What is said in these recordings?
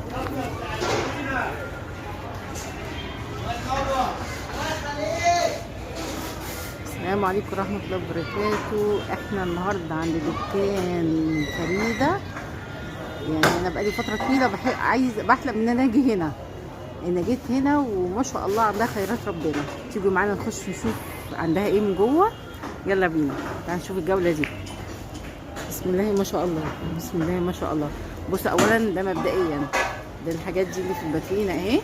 السلام عليكم ورحمة الله وبركاته. احنا النهاردة عند دكان فريدة. يعني انا بقالي فترة طويلة عايز بحلم ان انا اجي هنا. انا جيت هنا وما شاء الله عندها خيرات ربنا. تيجوا معانا نخش نشوف عندها ايه من جوه. يلا بينا تعالوا نشوف الجولة دي. بسم الله ما شاء الله، بسم الله ما شاء الله. بص، اولا ده مبدئيا ده الحاجات دي اللي في الباترينا اهي.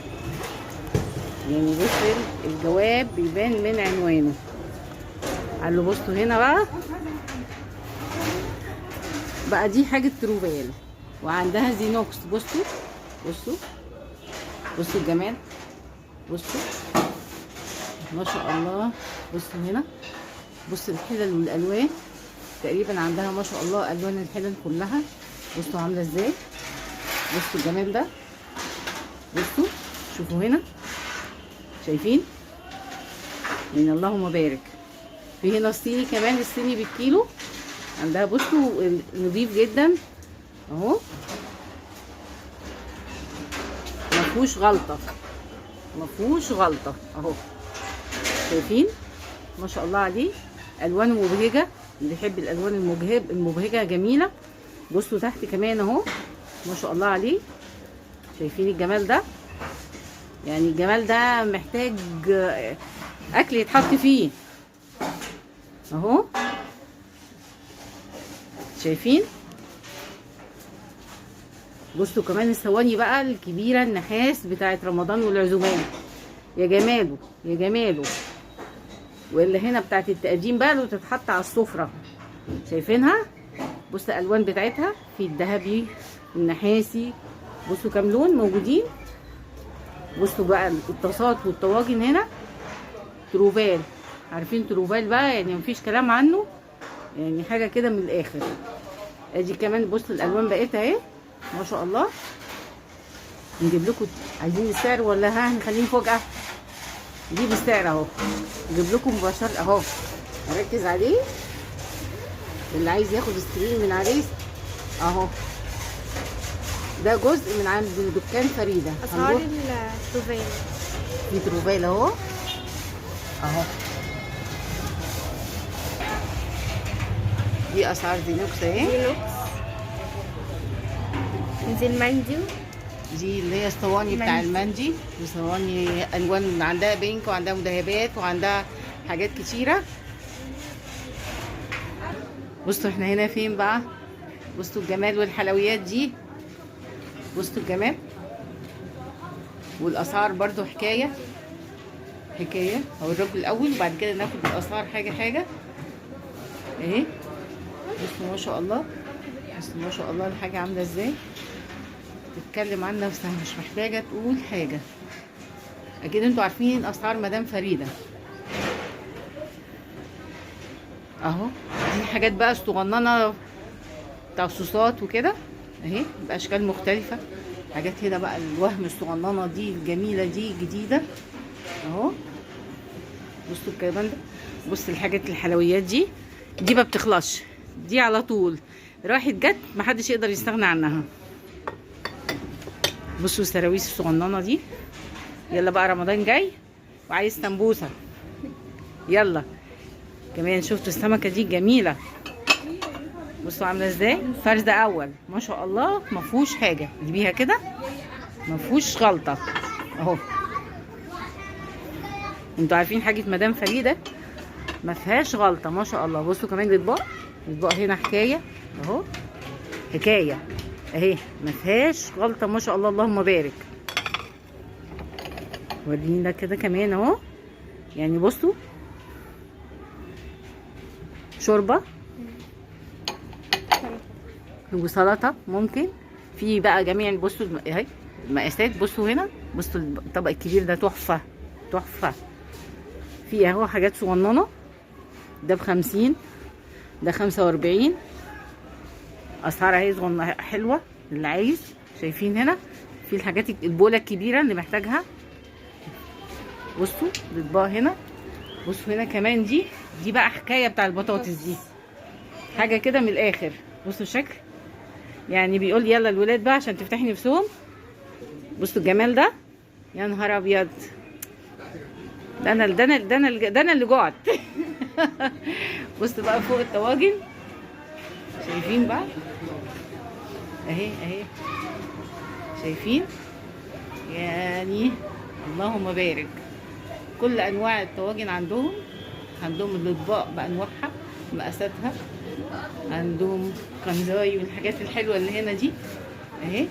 يعني بص، الجواب بيبان من عنوانه. قال له بصوا هنا بقى دي حاجة تروفال وعندها زينوكس. بصوا بصوا بصوا الجمال، بصوا ما شاء الله. بصوا هنا، بصوا الحلل والالوان. تقريبا عندها ما شاء الله الوان الحلل كلها. بصوا عامله ازاي، بصوا الجمال ده. بصوا شوفوا هنا، شايفين؟ يعني اللهم بارك. في هنا الصيني كمان، الصيني بالكيلو عندها. بصوا نضيف جدا اهو، مفهوش غلطه، مفهوش غلطه اهو. شايفين ما شاء الله عليه، الوانه مبهجه. اللي بيحب الالوان المبهجه جميلة. بصوا تحت كمان اهو، ما شاء الله عليه. شايفين الجمال ده؟ يعني الجمال ده محتاج اكل يتحط فيه اهو. شايفين؟ بصوا كمان الثواني بقى الكبيرة النحاس بتاعت رمضان والعزومات. يا جماله يا جماله. واللي هنا بتاعت التقديم بقى اللي تتحط على السفرة، شايفينها؟ بصوا الالوان بتاعتها، في الذهبي النحاسي. بصوا كام لون موجودين. بصوا بقى الطاسات والطواجن هنا تروفال. عارفين تروفال بقى، يعني مفيش كلام عنه، يعني حاجة كده من الاخر. ادي كمان بصوا الالوان بقيتها اهي ما شاء الله. نجيب لكم، عايزين السعر ولا ها نخليه مفاجاة؟ نجيب السعر اهو، نجيب لكم مباشرة اهو. ركز عليه، اللي عايز ياخد screen من عليه اهو. ده جزء من عند دكان فريدة. اسعار هنروح التروفال. في تروفال اهو اهو. دي اسعار زينوكس اهي. زينوكس، دي المندي. دي اللي هي الصواني بتاع مندي. المندي، وصواني الوان، عندها pink وعندها مذهبات وعندها حاجات كتيرة. بصوا احنا هنا فين بقى؟ بصوا الجمال والحلويات دي، بصوا الجمال والاسعار برضو حكاية حكاية. هوريكم الاول وبعد كده ناخد الاسعار حاجة حاجة اهي. بصوا ما شاء الله، بصوا ما شاء الله الحاجة عامله ازاي، تتكلم عن نفسها مش محتاجه تقول حاجة. اكيد انتوا عارفين اسعار مدام فريدة اهو. دي حاجات بقى صغننه بتاع صوصات وكده اهي باشكال مختلفة. حاجات هنا بقى الوهم الصغننه دي الجميلة دي جديدة اهو. بصوا الكلام ده، بص الحاجات الحلويات دي، دي ما بتخلصش، دي على طول راحت جت محدش يقدر يستغنى عنها. بصوا السراويس الصغننه دي. يلا بقى رمضان جاي وعايز سمبوسة. يلا كمان شفتوا السمكة دي جميلة، بصوا عامله ازاي، فرز اول ما شاء الله، ما فيهوش حاجة. جيبيها كده ما فيهوش غلطه اهو. انتوا عارفين حاجة مدام فريدة ما فيهاش غلطه ما شاء الله. بصوا كمان الاطباق، الاطباق هنا حكاية اهو، حكاية اهي ما فيهاش غلطه ما شاء الله، اللهم بارك. ورينا كده كمان اهو. يعني بصوا شوربة وسلطة ممكن في بقى جميع. بصوا اهي المقاسات. بصوا هنا، بصوا الطبق الكبير ده تحفة تحفة. في اهو حاجات صغننه، ده ب50، ده 45. اسعار اهي صغننه حلوة اللي عايز. شايفين هنا في الحاجات البوله الكبيرة اللي محتاجها. بصوا الاطباق هنا. بصوا هنا كمان دي بقى حكاية بتاع البطاطس دي، حاجة كده من الاخر. بصوا الشكل، يعني بيقول يلا الولاد بقى عشان تفتحي نفسهم. بصوا الجمال ده، يا نهار ابيض. ده انا ده انا ده انا ده انا اللي جعت. بصوا بقى فوق الطواجن، شايفين بقى اهي اهي، شايفين يعني اللهم بارك. كل انواع الطواجن عندهم، عندهم الاطباق بانواعها مقاساتها، عندهم كنزاي والحاجات الحلوة اللي هنا دي اهي.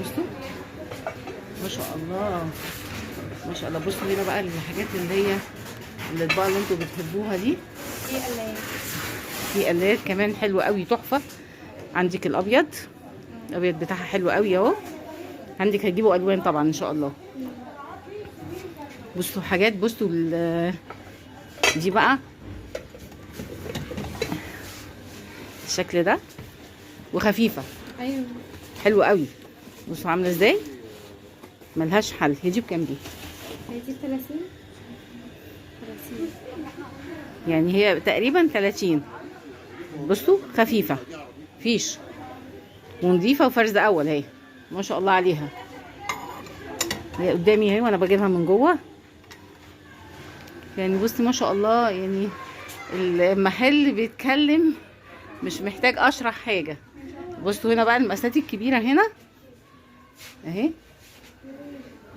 بصوا ما شاء الله ما شاء الله. بصوا هنا بقى الحاجات اللي هي الاطباق اللي انتوا بتحبوها دي. في قلايات، في قلايات كمان حلوة قوي تحفة. عندك الابيض، الابيض بتاعها حلو قوي اهو. عندك هتجيبوا الوان طبعا ان شاء الله. بصوا حاجات، بصوا دي بقى الشكل ده وخفيفة. ايوه حلوة قوي. بصوا عامله ازاي، ملهاش حل. هي دي بكام دي؟ هي دي 30 30، يعني هي تقريبا 30. بصوا خفيفة فيش ونضيفه وفرز اول اهي ما شاء الله عليها. هي قدامي اهي وانا بجيبها من جوه. يعني بصي ما شاء الله، يعني المحل بيتكلم مش محتاج اشرح حاجة. بصوا هنا بقى المقاسات الكبيرة هنا اهي.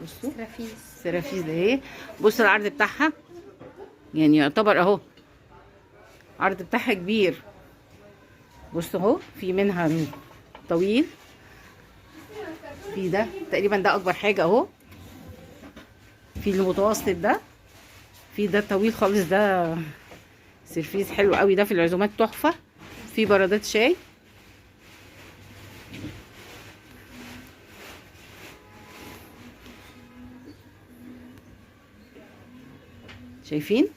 بصوا سرافيس، سرافيس ده اهي. بصوا العرض بتاعها يعني يعتبر اهو العرض بتاعها كبير. بصوا اهو في منها طويل، في ده تقريبا ده اكبر حاجة اهو، في المتوسط ده، في ده طويل خالص، ده سرفيس حلو قوي ده في العزومات تحفة. في بردات شاي، شايفين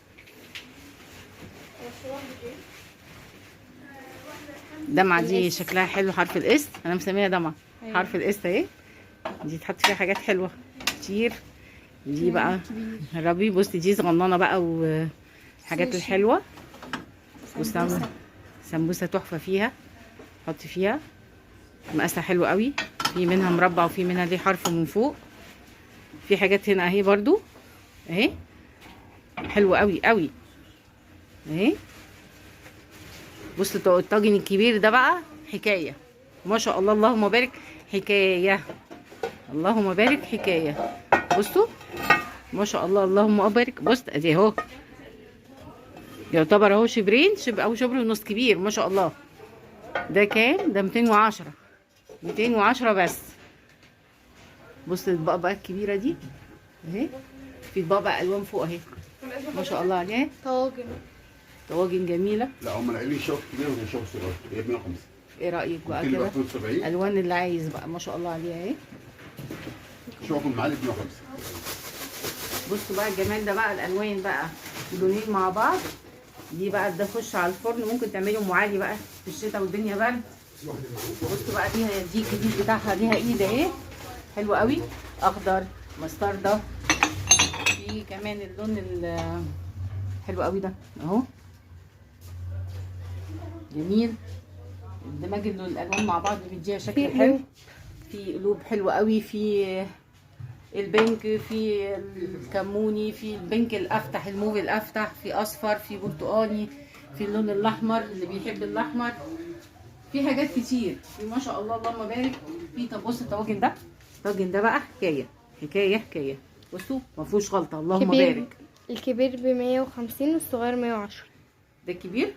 دمعة دي شكلها حلو، حرف ال S انا مسميها دمعة. أيوة. حرف ال S اهي، دي تحط فيها حاجات حلوة كتير. دي بقى ربي، بصي دي صغننة بقى والحاجات الحلوة. بصي سمبوسة تحفة فيها، حطي فيها مقاسها حلو قوي. في منها مربع وفي منها ليه حرف من فوق. في حاجات هنا اهي برضو اهي حلوة قوي قوي اهي. بصوا الطاجن الكبير ده بقى حكاية ما شاء الله، اللهم بارك، حكاية اللهم بارك حكاية. بصوا ما شاء الله اللهم بارك. بص ادي اهو يعتبر اهو شبرين، شبر او شبر ونص، كبير ما شاء الله. ده كام؟ ده 210، 210 بس. بص الاطباق بقى الكبيرة دي اهي، في اطباق بقى الوان فوق اهي ما شاء الله عليها. طواجن، طواجن جميلة. لا هم قايلين شوك كبير ولا شوك صغير؟ هي 150. ايه رايك بقى كده؟ الوان اللي عايز بقى ما شاء الله عليها اهي. شوك المعالي 150. بصوا بقى الجمال ده بقى، الالوان بقى لونين مع بعض. دي بقى ده خش على الفرن، ممكن تعملي ام علي بقى في الشتاء والدنيا برد. بصوا بقى دي الجديد بتاعها، ليها ايد اهي حلوة قوي، اخضر مستردة. في كمان اللون حلو قوي ده اهو جميل. اندماج الالوان مع بعض بيديها شكل حلو. في قلوب حلوة قوي، في ال pink، في الكموني، في ال pink الافتح، الموف الافتح، في اصفر، في برتقاني، في اللون الاحمر اللي بيحب الاحمر. في حاجات كتير في ما شاء الله اللهم بارك. في طب بص الطواجن ده، الطاجن ده بقى حكاية حكاية حكاية. بصوا ما فيهوش غلطه اللهم بارك. الكبير ب 150 والصغير 110. ده الكبير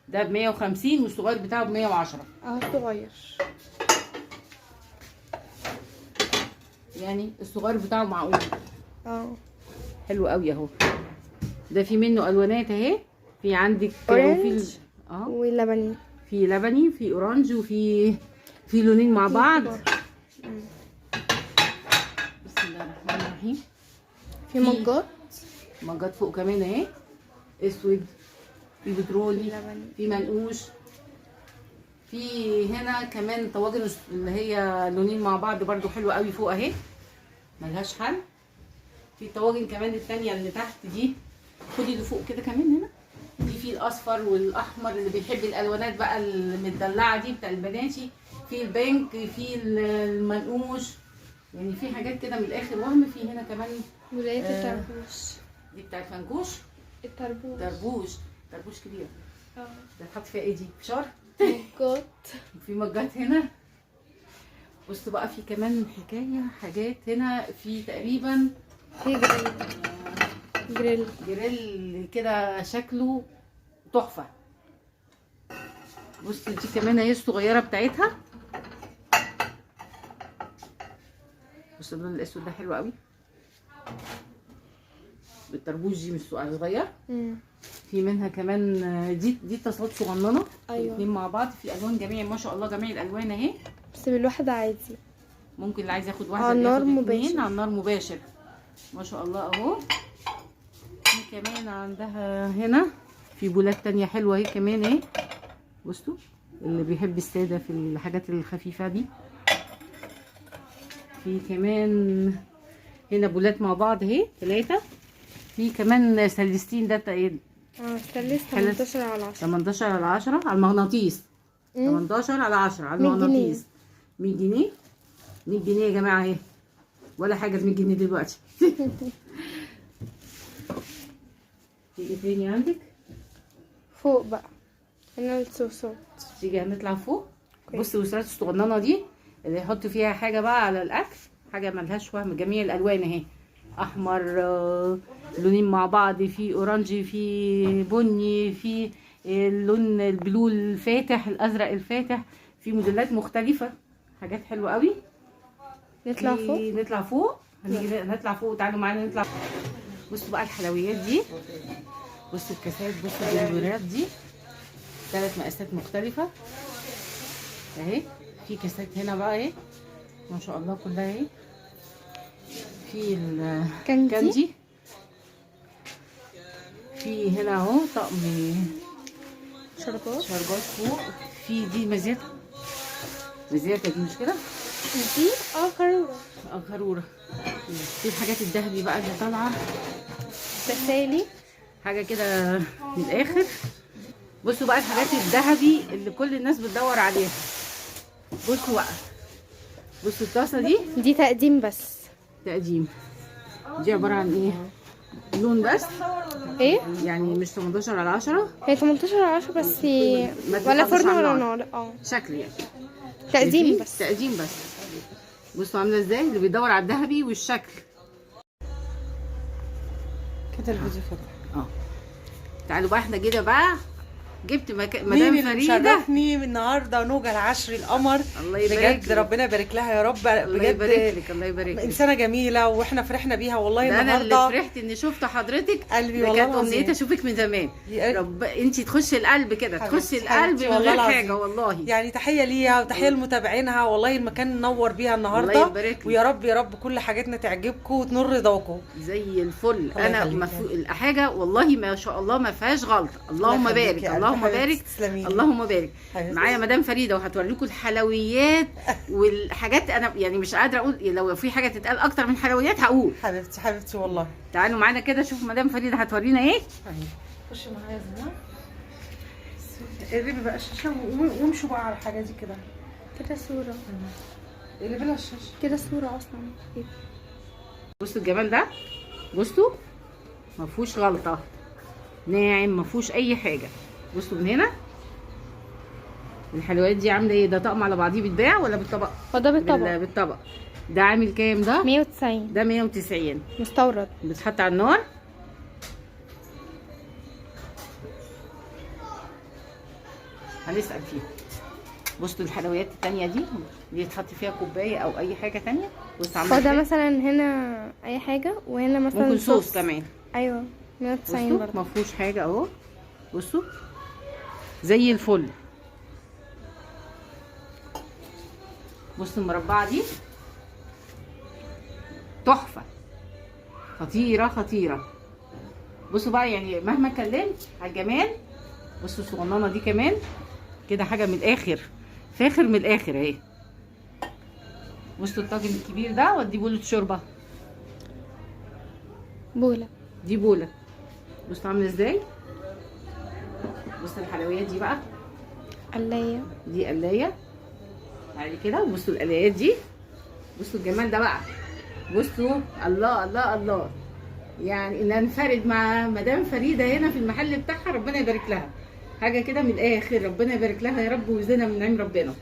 ده ب 150 والصغير بتاعه ب 110. اهو الصغير، يعني الصغير بتاعه معقول. حلو قوي اهو. ده في منه الوانات اهي، في عندك orange ولبني، في لبني، في orange، وفي لونين مع بعض. بسم الله الرحمن الرحيم. في مجات، مجات فوق كمان اهي، اسود، في بترولي، في منقوش، في هنا كمان طواجن اللي هي لونين مع بعض برضو حلوة قوي فوق اهي ملهاش حل. في طواجن كمان التانية اللي تحت دي، خدي اللي فوق كده كمان هنا دي، في الاصفر والاحمر اللي بيحب الالوانات بقى المدلعه دي بتاع البناتي. في البنك، في المنقوش، يعني في حاجات كده من الاخر وهم. في هنا كمان ولاية الطربوش. دي بتاعت فنكوش. الطربوش. طربوش، طربوش كبير. ده اتحط فيها ايه دي؟ فشار؟ مجات. في مجات هنا. بصوا بقى في كمان حكاية حاجات هنا، في تقريبا في جريل جريل كده شكله تحفة. بصوا دي كمان اهي الصغيرة بتاعتها. بصوا اللون الاسود ده حلو قوي بالطربوش، دي مش صغير. في منها كمان دي طاسات صغننه. ايوه الاثنين مع بعض، في الوان جميع ما شاء الله، جميع الالوان اهي. بس بالواحده عادي، ممكن اللي عايز ياخد واحدة على النار مباشر. على النار مباشر ما شاء الله اهو. في كمان عندها هنا في بولات تانية حلوة اهي كمان اهي. بصوا اللي بيحب السادة في الحاجات الخفيفة دي. في كمان هنا بولات مع بعض اهي 3. في كمان سلستين، ده ايه؟ سلس 18 على 10. 18 على 10 على المغناطيس. 18 على 10 على المغناطيس. 100 جنيه. 100 جنيه يا جماعة اهي، ولا حاجة ب 100 جنيه دلوقتي. في ايه تاني عندك؟ فوق بقى هنا الصوصات. تيجي هنطلع فوق. بصوا الوصلات الصغننه دي اللي يحط فيها حاجة بقى على الاكل، حاجة ملهاش وهم، جميع الالوان اهي، احمر، لونين مع بعض، في orange، في بني، في اللون ال blue الفاتح، الازرق الفاتح، في موديلات مختلفة، حاجات حلوة قوي. نطلع فوق، نطلع فوق، هنيجي نطلع فوق. تعالوا معانا نطلع. بصوا بقى الحلويات دي، بصوا الكاسات، بصوا الجلورات دي، 3 مقاسات مختلفة اهي. في كاسات هنا بقى اهي ما شاء الله كلها اهي. في الكاندي، في هنا اهو طقم شربات، شربات فوق. في دي مزيته، مزيته دي مش كده؟ دي قارورة، قارورة. في الحاجات الذهبي بقى اللي طالعه، تسالي، حاجة كده من الاخر. بصوا بقى الحاجات الذهبي اللي كل الناس بتدور عليها. بصوا بقى، بصوا الطاسه دي تقديم بس، تقديم. دي عبارة عن ايه؟ لون بس. ايه يعني مش 18 على 10، هي 18 على 10 بس، ولا فرن ولا نار. شكل يعني تقديم بس، تقديم بس. بصوا عامله ازاي اللي بيدور على الذهبي والشكل كده. الفيديو فتح. تعالوا بقى احنا كده بقى جبت مدام فريدة شرفني النهارده نوجه العشري القمر. الله يبارك بجد، ربنا يبارك لها يا رب. الله يبارك لك، الله يبارك لك. انسانه جميلة واحنا فرحنا بيها والله النهارده. انا اللي فرحت اني شفت حضرتك، قلبي والله كانت امنيتي اشوفك من زمان. رب انت تخشي القلب كده، تخشي القلب من غير حاجة والله. يعني تحية ليها وتحية لمتابعينها، والله المكان نور بيها النهارده. الله يبارك لك. ويا رب يا رب كل حاجتنا تعجبكم وتنور رضاكم زي الفل. انا حاجة والله ما شاء الله ما فيهاش غلطه. اللهم بارك، اللهم بارك، اللهم بارك. معايا مدام فريدة وهتوريكم الحلويات والحاجات. انا يعني مش قادرة اقول، لو في حاجة تتقال اكتر من حلويات هقول. حبيبتي حبيبتي والله. تعالوا معانا كده شوف مدام فريدة هتورينا ايه. خشي معايا زمان، قربي بقى الشاشة وامشوا بقى على الحاجة دي كده كده. صوره قربي لها الشاشة كده، صوره اصلا. بصوا الجمال ده، بصوا ما فيهوش غلطه، ناعم، ما فيهوش اي حاجة. بصوا من هنا الحلويات دي عامله ايه؟ ده طقم على بعضيه بيتباع ولا بالطبق؟ هو ده بالطبق. بالطبق. ده عامل كام ده؟ 190. ده 190 مستورد، بيتحط على النار. هنسأل فيه. بصوا الحلويات التانية دي بيتحط فيها كوباية او اي حاجة تانية. بصوا عامله هو ده مثلا هنا اي حاجة، وهنا مثلا ممكن صوص كمان. ايوه 190 برضه، ما فيهوش حاجة اهو. بصوا زي الفل. بصوا المربعه دي تحفة، خطيرة خطيرة. بصوا بقى يعني مهما اتكلمت على الجمال. بصوا الصغننه دي كمان كده حاجة من الاخر، فاخر من الاخر اهي. بصوا الطاجن الكبير ده، ودي بوله شوربة، بوله، دي بوله. بصوا عامله ازاي. بصوا الحلويات دي بقى، قلايه، دي قلايه. تعالي كده وبصوا القلايات دي، بصوا الجمال ده بقى، بصوا الله الله الله. يعني ننفرد مع مدام فريدة هنا في المحل بتاعها، ربنا يبارك لها. حاجة كده من الاخر، ربنا يبارك لها يا رب ويزيدها من نعيم ربنا.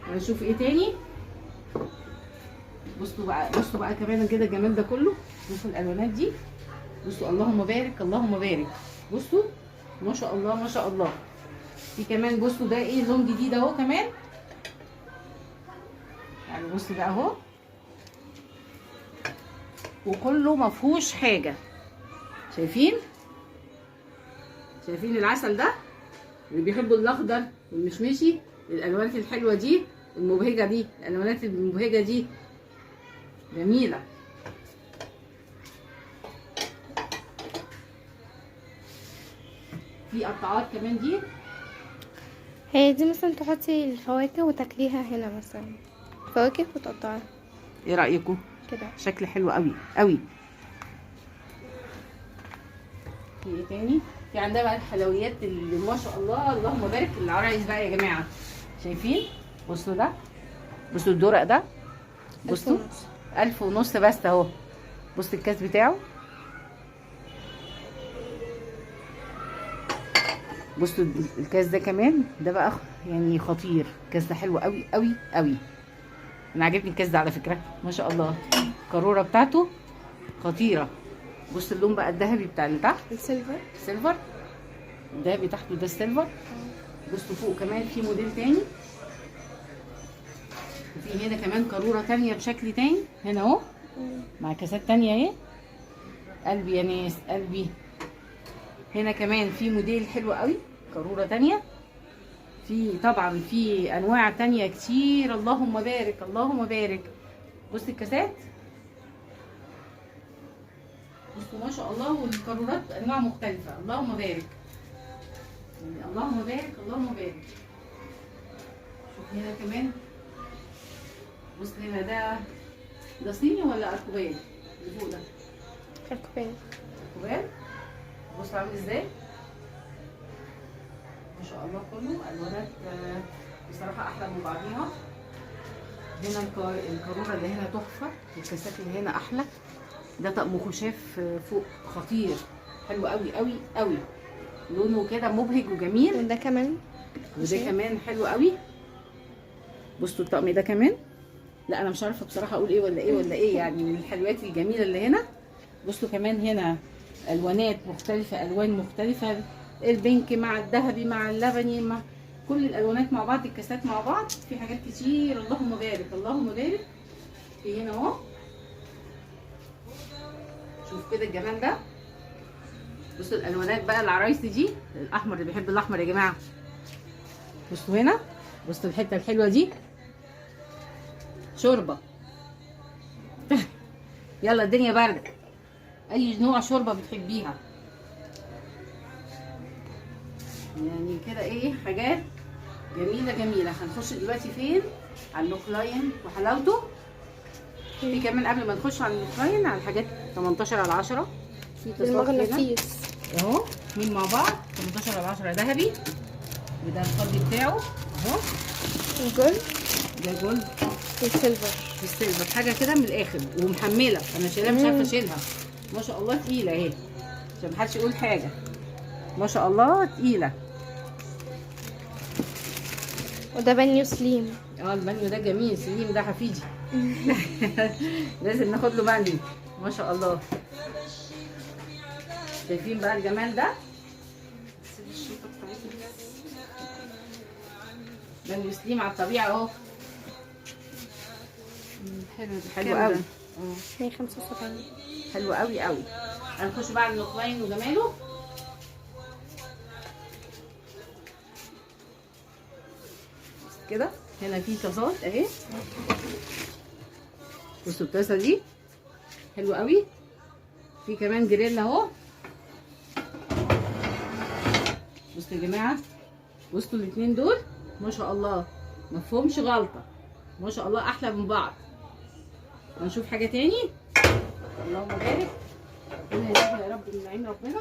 هنشوف ايه تاني. بصوا بقى، بصوا بقى كمان كده الجمال ده كله. بصوا الالوانات دي، بصوا اللهم بارك اللهم بارك. بصوا ما شاء الله ما شاء الله. في كمان بصوا ده ايه، لون جديد اهو كمان. يعني بصوا ده اهو، وكله ما فيهوش حاجة. شايفين؟ شايفين العسل ده؟ اللي بيحبوا الاخضر والمشمشي، الالوانات الحلوة دي المبهجه دي، الالوانات المبهجه دي جميلة. في قطعات كمان دي. هي دي مثلا تحطي الفواكه وتاكليها هنا مثلا، فواكه وتقطعيها. ايه رايكم كده؟ شكل حلو قوي قوي. في ايه تاني؟ في عندها بقى الحلويات اللي ما شاء الله اللهم بارك. العرايس بقى يا جماعة، شايفين؟ بصوا ده، بصوا الدورق ده، بصوا 1500 بس اهو. بصوا الكاس بتاعه، بصوا الكاس ده كمان، ده بقى يعني خطير. الكاس ده حلو قوي قوي قوي، انا عاجبني الكاس ده على فكرة ما شاء الله. القاروره بتاعته خطيرة. بص اللون بقى الذهبي بتاع اللي تحت، ال silver، silver الذهبي تحته ده ال silver. بصوا فوق كمان في موديل تاني، وفي هنا كمان قارورة تانية بشكل تاني هنا اهو، مع كاسات تانية اهي. قلبي يا ناس قلبي. هنا كمان في موديل حلو قوي، قارورة تانية. في طبعا في انواع تانية كتير، اللهم بارك اللهم بارك. بص الكاسات، بصوا ما شاء الله، والقارورات انواع مختلفة، اللهم بارك يعني، اللهم بارك اللهم بارك. شوف هنا كمان، بص هنا ده صيني ولا اركوبال اللي فوق ده؟ اركوبال. اركوبال. بص عامل ازاي ما شاء الله، كله الوانات بصراحة احلى من بعضيها. هنا القاروره اللي هنا تحفة، الكاسات اللي هنا احلى. ده طقم خشاف فوق خطير، حلو قوي قوي قوي، لونه كده مبهج وجميل. وده كمان، وده كمان حلو قوي. بصوا الطقم ده كمان، لا انا مش عارفه بصراحة اقول ايه ولا ايه ولا ايه، يعني من الحلويات الجميلة اللي هنا. بصوا كمان هنا الوانات مختلفة، الوان مختلفة، البينك مع الذهبي مع اللبني مع كل الالوانات مع بعض، الكاسات مع بعض، في حاجات كتير اللهم بارك اللهم بارك. في هنا اهو، شوف كده الجمال ده. بصوا الالوانات بقى العرايس دي، الاحمر اللي بيحب الاحمر يا جماعة. بصوا هنا، بصوا الحتة الحلوة دي، شوربة. يلا الدنيا باردة، اي نوع شوربة بتحبيها يعني كده. ايه حاجات جميلة جميلة. هنخش دلوقتي فين؟ على النوكلاين وحلاوته. في كمان قبل ما نخش على النوكلاين، على الحاجات 18/10 في تصاق المغناطيس اهو، اتنين مع بعض 18/10 ذهبي، وده الفضي بتاعه اهو، ال gold، ده gold وال silver، ال silver، حاجة كده من الاخر ومحمله. انا شايلها مش عارفه اشيلها، ما شاء الله تقيلة اهي، عشان محدش يقول حاجة، ما شاء الله تقيلة. وده بانيو سليم. البانيو ده جميل، سليم ده حفيدي. لازم ناخد له بانيو ما شاء الله. شايفين بقى الجمال ده؟ بانيو سليم على الطبيعة اهو. حلو حلو قوي. 175. حلو قوي قوي. هنخش بقى على النقلاين وجماله. كده هنا في طاسات اهي، بصوا الطاسه دي حلوة قوي. في كمان جريل اهو. بصوا يا جماعة، بصوا الاثنين دول ما شاء الله ما فيهمش غلطه، ما شاء الله احلى من بعض. هنشوف حاجة تاني. اللهم بارك، ربنا يزيدنا يا رب من نعيم ربنا.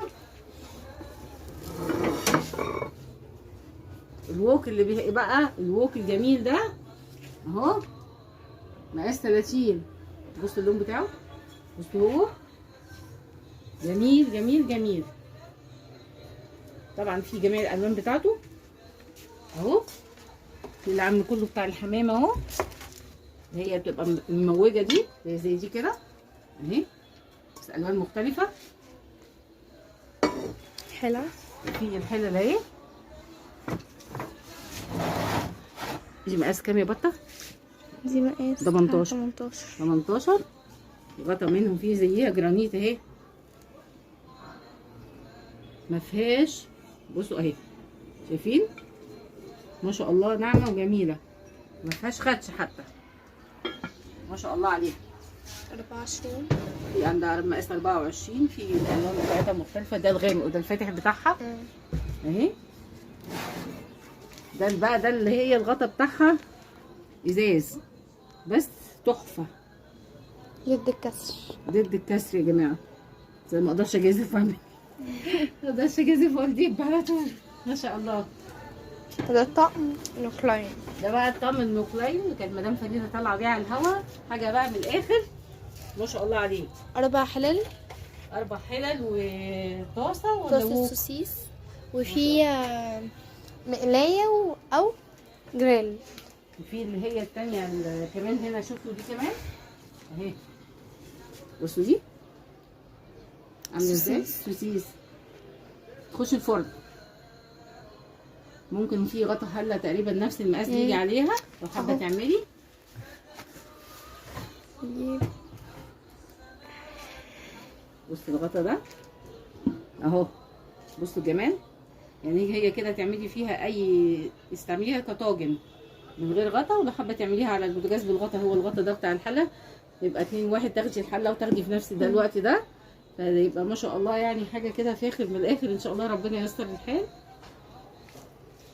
الووك اللي بقى الووك الجميل ده اهو مقاس 30. بصوا اللون بتاعه، بصوا هو جميل جميل جميل. طبعا في جميع الالوان بتاعته اهو. في العم كله بتاع الحمام اهو، هي بتبقى مموجه دي زي دي كده اهي، بس الوان مختلفة. حلو. في الحلل اهي. دي مقاس كام يا بطه؟ دي مقاس 18. 18. 18. غطا منهم فيه زيها جرانيت اهي، ما فيهاش. بصوا اهي، شايفين؟ ما شاء الله ناعمة وجميلة، ما فيهاش خدش حتى، ما شاء الله عليها. 24. في عندها مقاس 24، في الالوان بتاعتها مختلفة. ده الغامق وده الفاتح بتاعها اهي. ده بقى ده اللي هي الغطا بتاعها ازاز، بس تحفة، ضد الكسر. ضد الكسر يا جماعة. زي ما اقدرش اجازف واعمل، ما اقدرش اجازف واجيب على طول. ما شاء الله. ده طقم نوكلاين. ده بقى الطقم النوكلاين اللي كانت مدام فريدة طالعه بيه على الهوا، حاجة بقى من الاخر ما شاء الله عليه. 4 حلل. 4 حلل وطاسه ولا طاسه سوسيس، وفي مقلايه او جريل. وفي اللي هي الثانية كمان هنا، شفتوا دي كمان اهي. بصوا دي عامله ازاي؟ سوسيس تخش الفرن. ممكن في غطا حله تقريبا نفس المقاس اللي يجي عليها لو حابة تعملي. بصي الغطا ده اهو، بصوا الجمال. يعني هي كده تعملي فيها اي، استعمليها كطاجن من غير غطا، ولو حابة تعمليها على البوتاجاز بالغطا، هو الغطا ده بتاع الحلة، يبقى 2 1، تاخدي الحلة وتاخدي في نفس ده الوقت ده، فيبقى ما شاء الله يعني حاجة كده فاخر من الاخر. ان شاء الله ربنا ييسر الحال.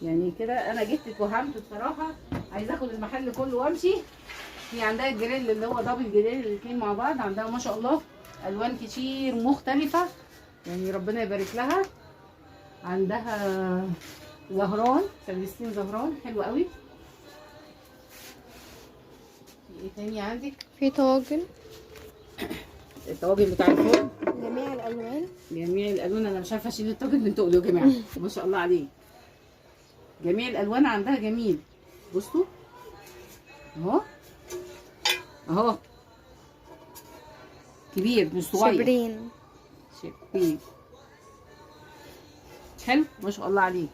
يعني كده انا جيت اتوهمت بصراحة، عايزه اخد المحل كله وامشي. في عندها الجريل اللي هو double grill الاثنين مع بعض، عندها ما شاء الله الوان كتير مختلفة، يعني ربنا يبارك لها. عندها زهران، سلسلتين زهران حلو قوي. في ايه تاني عندك؟ في طواجن، الطواجن بتاع الفرن جميع الالوان، جميع الالوان. انا مش عارفه اشيل الطاجن من تقله يا جماعة، ما شاء الله عليه، جميع الالوان عندها جميل. بصوا اهو اهو، كبير مش صغير، شبرين شبرين حلو ما شاء الله عليه.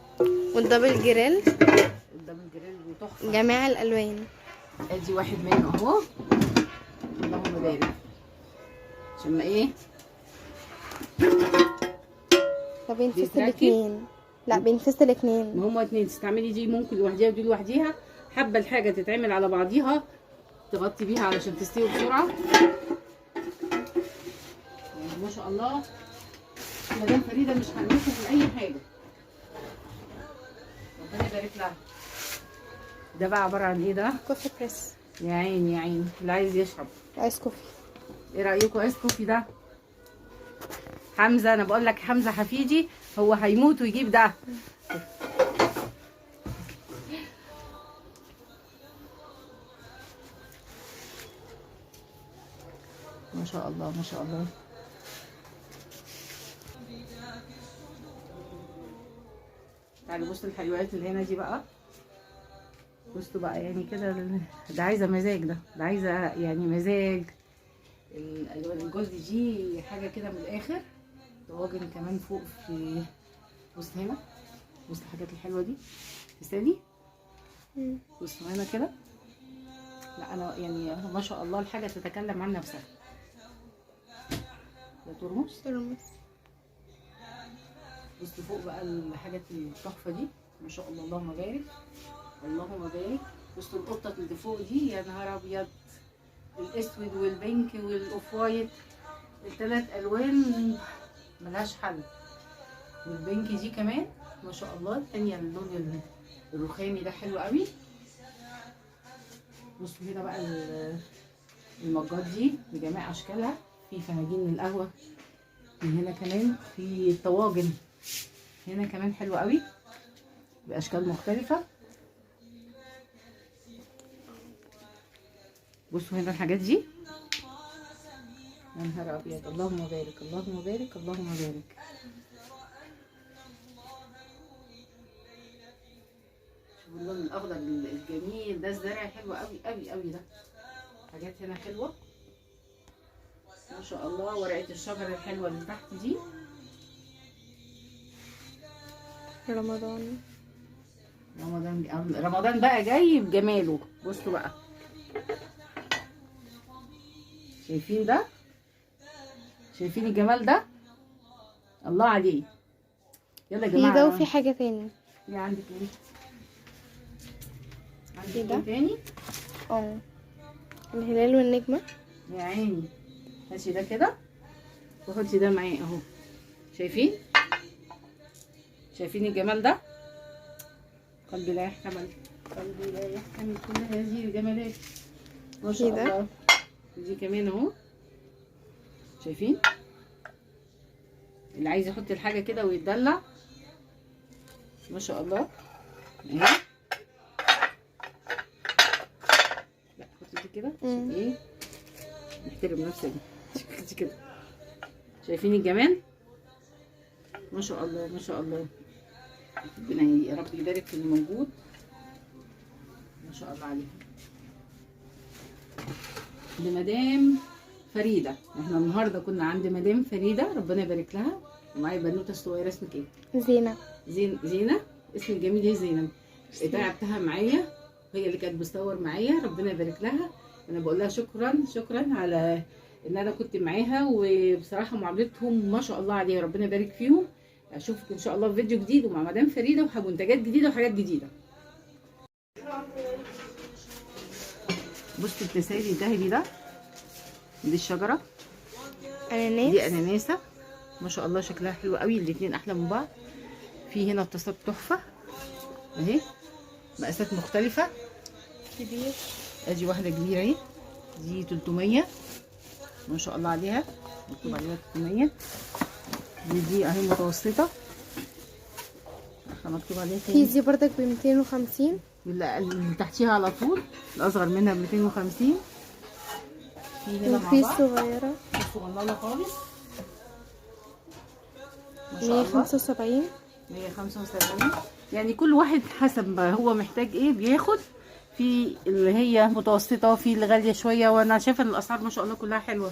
وال double grill، ال double grill تحفة، جميع الالوان. ادي واحد منه اهو، اللهم بارك. عشان ما ايه؟ طب بينفصل اتنين. لا بينفصل اتنين، ما هما اتنين، تستعملي دي ممكن لوحديها ودي لوحديها. حابة الحاجة تتعمل على بعضيها تغطي بيها علشان تستوي بسرعة. يعني ما شاء الله مدام فريدة مش هنمسك من اي حاجة، ربنا يبارك لها. ده بقى عبارة عن ايه ده؟ coffee press. يا عيني يا عيني، اللي عايز يشرب ice coffee. ايه رايكم ice coffee ده؟ حمزة، انا بقول لك حمزة حفيدي هو هيموت ويجيب ده. ما شاء الله ما شاء الله. تعالوا بصوا الحلويات اللي هنا دي بقى. بصوا بقى يعني كده، ده عايزه مزاج، ده عايزه يعني مزاج. الالوان الجولد دي حاجة كده من الاخر. طواجن كمان فوق في، بص هنا، بص الحاجات الحلوة دي تسالي. بصوا هنا كده. لا انا يعني ما شاء الله الحاجة تتكلم عن نفسها. ده ترمس، ترمس. بصوا فوق بقى الحاجات التحفة دي ما شاء الله، اللهم بارك اللهم بارك. بصوا القطة اللي فوق دي، يا نهار ابيض، الاسود وال pink وال off white، الثلاث الوان ملهاش حل. وال pink دي كمان ما شاء الله. الثانية اللون الرخامي ده حلو قوي. بصوا هنا بقى المجات دي بجميع اشكالها، في فناجين القهوة من هنا كمان، في طواجن هنا كمان حلو قوي باشكال مختلفة. بصوا هنا الحاجات دي، يا نهار ابيض، اللهم بارك اللهم بارك اللهم بارك. شوفوا اللون الاخضر الجميل ده، الزرع حلو قوي قوي قوي ده. حاجات هنا حلوة ما شاء الله. ورقة الشجر الحلوة اللي تحت دي. رمضان رمضان رمضان بقى جاي بجماله. بصوا بقى، شايفين ده؟ شايفين الجمال ده؟ الله عليه. يلا يا جماعة، في ده وفي حاجة تاني. في عندك ايه؟ عندك ده ايه تاني؟ اه الهلال والنجمه. يا عيني، ماشي ده كده وحطي ده معايا اهو. شايفين؟ شايفين الجمال ده؟ قلبي لا يحتمل، قلبي لا يحتمل كل هذه الجمالات ما شاء الله. دي كمان اهو، شايفين؟ اللي عايز يحط الحاجة كده ويتدلع ما شاء الله اهي. لا حطي دي كده عشان ايه نحترم نفسنا. دي كده، شايفين الجمال؟ ما شاء الله ما شاء الله. ربنا يا رب يبارك في اللي موجود ما شاء الله عليهم. لمدام فريدة، احنا النهارده كنا عند مدام فريدة ربنا يبارك لها، ومعايا بنوته الصغيرة اسمك ايه؟ زينة. زينة، اسم الجميل ايه؟ زينب. تعبتها معايا، هي اللي كانت بتصور معايا، ربنا يبارك لها. انا بقول لها شكرا شكرا على ان انا كنت معاها، وبصراحة معاملتهم ما شاء الله عليها، ربنا يبارك فيهم. اشوفك ان شاء الله في فيديو جديد ومع مدام فريدة ومنتجات جديدة وحاجات جديدة. بصوا التسالي الذهبي ده، دي الشجرة، اناناس، دي اناناسه ما شاء الله شكلها حلو قوي، الاثنين احلى من بعض. في هنا الطاسات تحفة اهي، مقاسات مختلفة كبير. ادي واحدة كبيرة اهي، دي 300 ما شاء الله عليها، مكتوب عليها 300. دي اهي متوسطه مكتوب عليها في دي بردك ب 250، اللي تحتيها على طول الاصغر منها ب 250. في هنا مع وفي بعض الصغيرة الصغننه خالص ما شاء الله 175. 175. يعني كل واحد حسب ما هو محتاج ايه بياخد. في اللي هي متوسطه وفي اللي غالية شوية، وانا شايفه ان الاسعار ما شاء الله كلها حلوة.